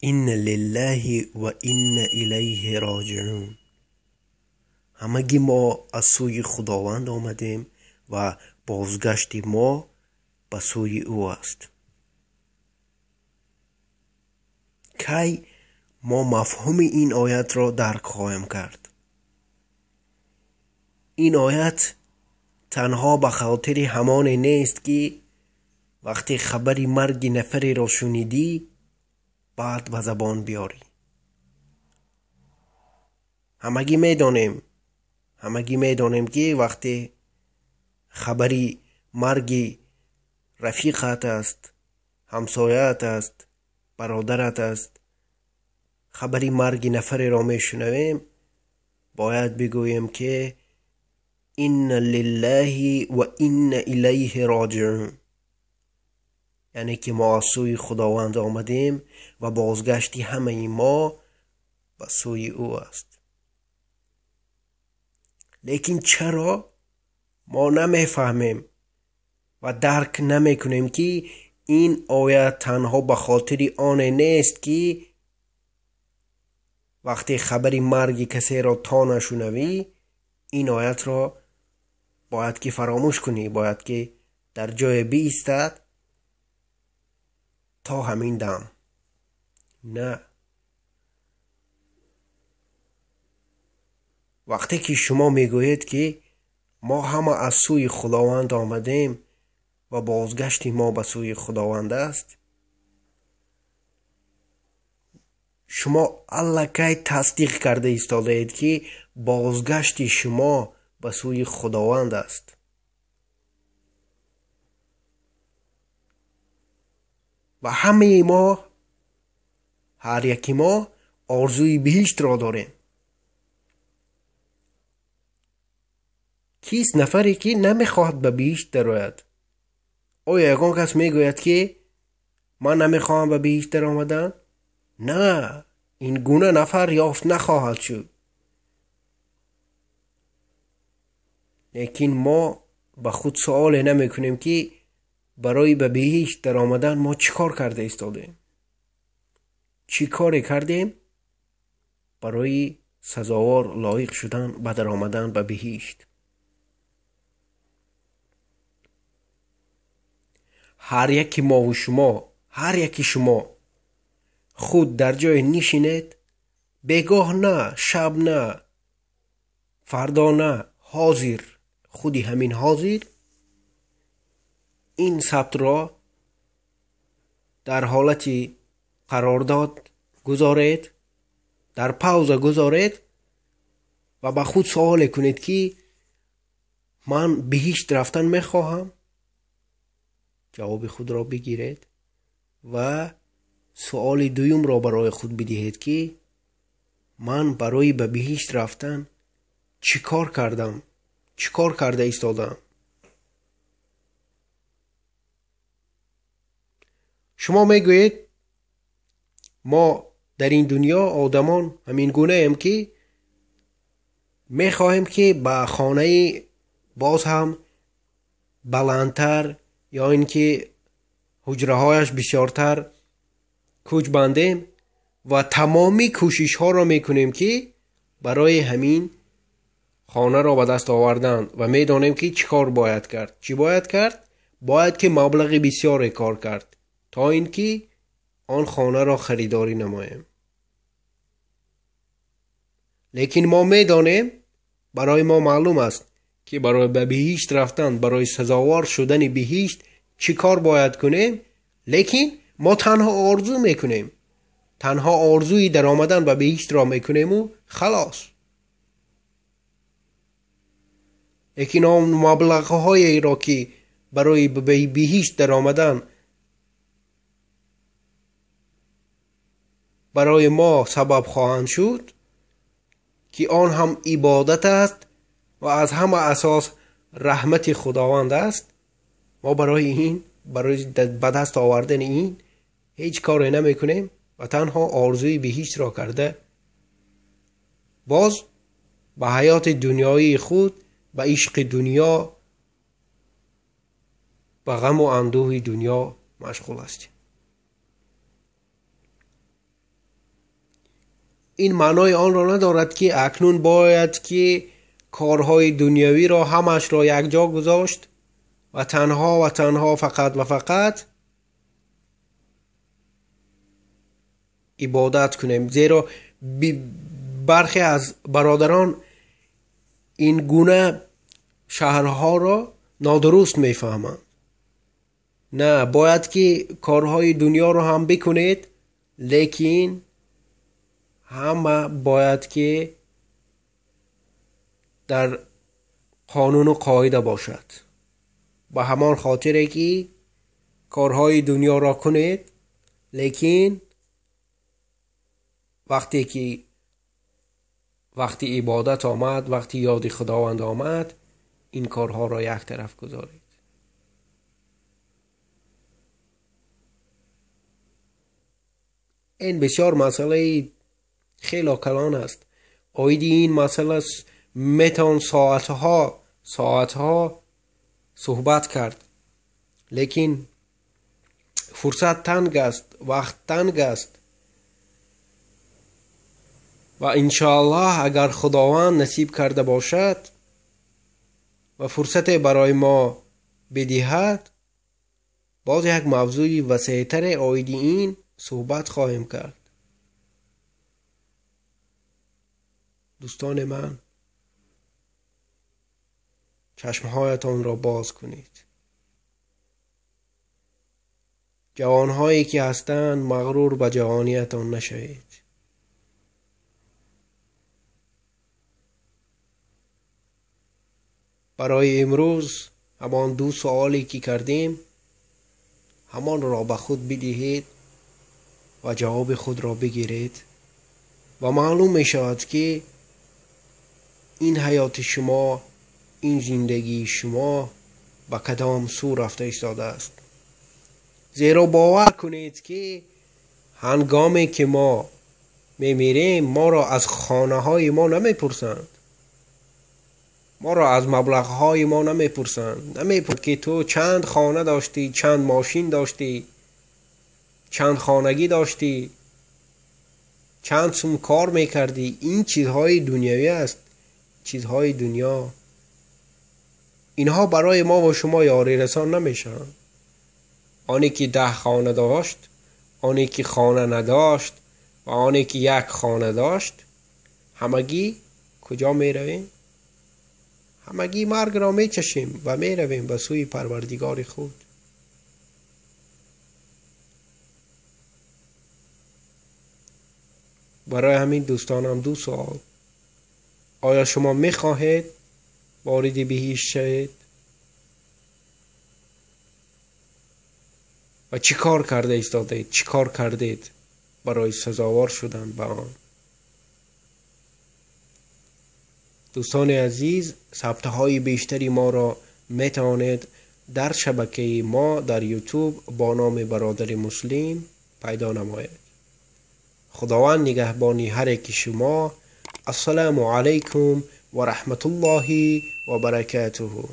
Инна лиллаҳи ва инна илайҳи роҷиун. Ҳамагӣ мо аз сӯи Худованд омадем ва бозгашти мо ба сӯи ӯ аст. Кай мо мафҳуми ин оятро дарк хоҳем кард? Ин оят танҳо ба хотири ҳамоне нест, ки вақте хабари марги нафареро шунидӣ, баъд ба забон биёрӣ. Ҳамагӣ медонем, ки вақте хабари марги рафиқат аст, ҳамсояат аст, бародарат аст, хабари марги нафареро мешунавем, бояд бигӯем, ки инна лиллаҳи ва инна илайҳи роҷиун. Яъне ки мо аз сӯи Худованд омадем ва бозгашти ҳамаи мо ба сӯи ӯ аст. Лекин чаро мо намефаҳмем ва дарк намекунем, ки ин оят танҳо ба хотири оне нест, ки вақте хабари марги касеро то нашунавӣ, ин оятро бояд ки фаромӯш кунӣ, бояд ки дар ҷое биистад то ҳамин дам. На. Вақте ки шумо мегӯед, ки мо ҳама аз сӯи Худованд омадем ва бозгашти мо ба сӯи Худованд аст, шумо аллакай тасдиқ карда истодаед, ки бозгашти шумо ба сӯи Худованд аст. Ва ҳамаи мо, ҳар яки мо орзуи биҳиштро дорем. Кист нафаре, ки намехоҳад ба биҳишт дарояд? Оё ягон кас мегӯяд, ки ман намехоҳам ба биҳишт даромадан? На, ин гуна нафар ёфт нахоҳад шуд. Лекин мо ба худ суоле намекунем, ки барои ба биҳишт даромадан мо чӣ кор карда истодем? Чӣ коре кардем барои сазовор лоиқ шудан ба даромадан ба биҳишт? Ҳар яки мову шумо, ҳар яки шумо худ дар ҷое нишинед, бегоҳ на, шаб на, фардо на, ҳозир, худи ҳамин ҳозир ин сабтро дар ҳолати қарордод гузоред, дар пауза гузоред ва ба худ суоле кунед, ки ман биҳишт рафтан мехоҳам. Ҷавоби худро бигиред ва суоли дуюмро барои худ бидиҳед, ки ман барои ба биҳишт рафтан чӣ кор кардам, чӣ кор карда истодам? Шумо мегӯед, мо дар ин дунё одамон ҳамин гунаем, ки мехоҳем, ки ба хонаи боз ҳам баландтар ё ин ки ҳуҷраҳояш бисёртар кӯч бандем ва тамоми кӯшишҳоро мекунем, ки барои ҳамин хонаро ба даст овардан, ва медонем, ки чӣ кор бояд кард. Чӣ бояд кард? Бояд ки маблағи бисёре кор кард, то ин ки он хонаро харидорӣ намоем. Лекин мо медонем, барои мо маълум аст, ки барои ба биҳишт рафтан, барои сазовор шудани биҳишт чӣ кор бояд кунем, лекин мо танҳо орзу мекунем, танҳо орзуи даромадан ба биҳиштро мекунему халос. Лекин он маблағҳоеро, ки барои ба биҳишт даромадан барои мо сабаб хоҳанд шуд, ки он ҳам ибодат аст ва аз ҳама асос раҳмати Худованд аст, мо барои ин, барои ба даст овардани ин ҳеҷ коре намекунем ва танҳо орзуи биҳиштро карда боз ба ҳаёти дунёии худ, ба ишқи дунё, ба ғаму андӯҳи дунё машғул ҳастем. Ин маънои онро надорад, ки акнун бояд ки корҳои дунявиро ҳамашро якҷо гузошт ва танҳо ва танҳо фақат ва фақат ибодат кунем. Зеро бархе аз бародарон ин гуна шаҳрҳоро нодуруст мефаҳманд. На, бояд ки корҳои дунёро ҳам бикунед, лекин ҳама бояд ки дар қонуну қоида бошад. Ба ҳамон хотире ки корҳои дунёро кунед, лекин вақте ки вақти ибодат омад, вақти ёди Худованд омад, ин корҳоро як тараф гузоред. Ин бисёр масъалаи хеле калон аст. Оиди ин масъала метавон соатҳо суҳбат кард, лекин фурсат танг аст, вақт танг аст ва иншоаллоҳ агар Худованд насиб карда бошад ва фурсате барои мо бидиҳад, боз як мавзӯи васеътаре оиди ин суҳбат хоҳем кард. Дӯстони ман, чашмҳоятонро боз кунед. Ҷавонҳое ки ҳастанд, мағрур ба ҷавониятон нашавед. Барои имрӯз ҳамон ду суоле ки кардем, ҳамонро ба худ бидиҳед ва ҷавоби худро бигиред ва маълум мешавад, ки ин ҳаёти шумо, ин зиндагии шумо ба кадом сӯ рафта истодааст. Зеро бовар кунед, ки ҳангоме ки мо мемирем, моро аз хонаҳои мо намепурсанд, моро аз маблағҳои мо намепурсанд. Намепурсанд, ки ту чанд хона доштӣ, чанд мошин доштӣ, чанд хонагӣ доштӣ, чанд сум кор мекардӣ. Ин чизҳои дунявӣ аст, чизҳои дунё. Инҳо барои мо ва шумо ёрирасон намешаванд. Оне ки 10 хона дошт, оне ки хона надошт ва оне ки як хона дошт, ҳамагӣ куҷо меравем? Ҳамагӣ маргро мечашем ва меравем ба сӯи Парвардигори худ. Барои ҳамин дӯстонам ду суол: оё шумо мехоҳед вориди биҳишт шавед ва чӣ кор карда истодаед, чӣ кор кардед барои сазовор шудан ба он? Дӯстони азиз, сабтҳои бештари моро метавонед дар шабакаи мо дар YouTube бо номи Бародари Муслим пайдо намоед. Худованд нигаҳбони ҳар яки шумо. Ассалому алайкум ва раҳматуллоҳи ва баракатуҳу.